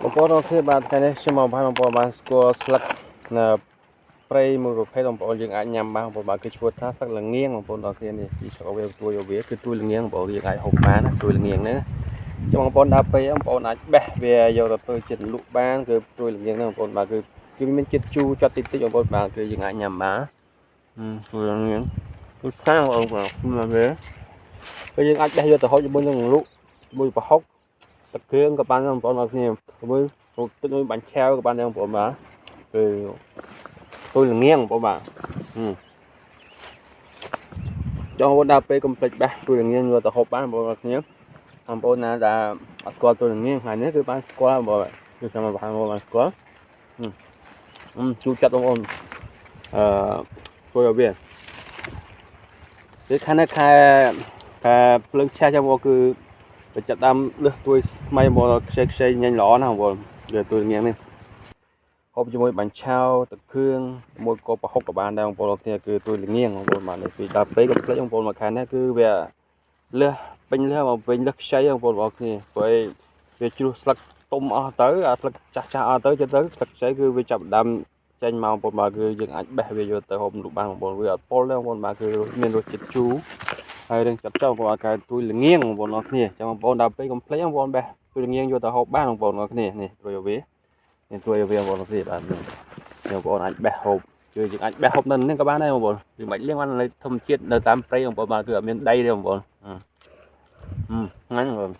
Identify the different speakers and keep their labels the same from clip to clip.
Speaker 1: បងប្អូនអរគ្នាបាទថ្ងៃនេះខ្ញុំមកបង្ហាញបងប្អូនបានស្គាល់ស្លឹកនៅព្រៃមួយប្រភេទបងប្អូនយើងអាចញ៉ាំបានបងប្អូនបាទគឺឈ្មោះថាស្លឹកល្ងៀងបងប្អូនអរគ្នានេះពីស្រុកវាទួយវាគឺទួយល្ងៀងបងប្អូនយើងអាចហូបបានណាទួយល្ងៀងហ្នឹងចង់បងប្អូនដល់ពេលបងប្អូនអាចបេះវាយកទៅធ្វើជាតិលក់បានគឺទួយល្ងៀងហ្នឹងបងប្អូនបាទគឺគឺមានជាតិជូរចត់តិចតិចបងប្អូនបាទគឺយើងអាចញ៉ាំបានទួយល្ងៀងគឺស្អាតបងប្អូនបាទវាគឺយើងអាចបេះយកទៅហូបជាមួយនឹងលក់ជាមួយប្រហុកទឹកគ្រឿងក៏បានដែរបងប្អូនអរគ្នាជាមួយទឹកមួយបាញ់ឆាវក៏បានដែរបងប្អូនបាទគឺទួយល្ងៀងបងប្អូនបាទចង់បងប្អូនដល់ពេលកុំភ្លេចបេះទួយល្ងៀងយកទៅហូបបានបងប្អូនអរគ្នាបងប្អូនណាដែលអត់ស្គាល់ទួយល្ងៀងថ្ងៃនេះគឺបានស្គាល់បងប្អូនគឺខ្ញុំមកបង្ហាញបងប្អូនបានស្គាល់ជូរចិត្តបងប្អូនអឺទួយឲ្យវាគឺខាងនេះខែខែភ្លើងឆេះចាំបងគឺទៅចាប់ដើមលឹះទួយថ្មីបងខ្ចីខ្ចីញញល្អណាស់បងប្អូនវាទួយល្ងៀងនេះហូបជាមួយបាញ់ឆាវទឹកគ្រឿងមួយក៏ប្រហុកក៏បានដែរបងប្អូនគ្នាគឺទួយល្ងៀងបងប្អូនបាទនេះពីដល់ពេលកុំភ្លេចបងប្អូនមួយខែនេះគឺវាលឹះពេញលឹះមកពេញលឹះខ្ចីបងប្អូនបងគ្នាព្រោះអីវាជ្រុះស្លឹកទុំអស់ទៅអាស្លឹកចាស់ចាស់អស់ទៅចិត្តទៅស្លឹកខ្ចីគឺវាចាប់ដើមចេញមកបងប្អូនបាទគឺយើងអាចបេះវាយកទៅហូបលក់បានបងប្អូនវាអត់ពុលទេបងប្អូនបាទគឺមានរសជាតិជូរហើយរឿងចាប់ចោលបងប្អូនកែទួយល្ងៀងបងប្អូនអរគ្នាចាំបងប្អូនដល់ពេលកុំភ្លេចបងប្អូនបេះទួយល្ងៀងយកទៅហូបបានបងប្អូនអរគ្នានេះទួយវានេះទួយវាបងប្អូនអរគ្នាបាទនេះបងប្អូនអាចបេះហូបគឺយើងអាចបេះហូបនៅនេះក៏បានដែរបងប្អូនយើងមិនលាងបាននៅធម្មជាតិនៅតាមព្រៃបងប្អូនបាទគឺអត់មានដីទេបងប្អូនអឺហ្នឹងបងប្អូន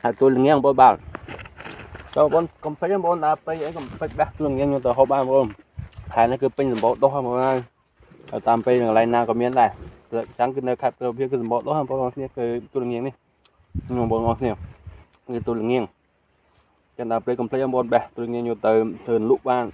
Speaker 1: ហើយទួយល្ងៀងបងប្អូនបាទចូលបងប្អូនកុំភ្លេចបងប្អូនដល់ពេលអីកុំភ្លេចបេះទួយល្ងៀងយកទៅហូបបានបងប្អូនខែនេះគឺពេញសម្បូរដុះហ្នឹងបងប្អូនហើយតាមពេលកន្លែងណាក៏មានដែរចឹងគឺនៅខេត្តព្រះវិហារគឺសម្បូរដុះបងប្អូនគ្នាគឺទួយល្ងៀងនេះបងប្អូនគ្នាគឺទួយល្ងៀងចឹងដល់ពេលកុំភ្លេចបងប្អូនបេះទួយល្ងៀងយកទៅធ្វើលក់បាន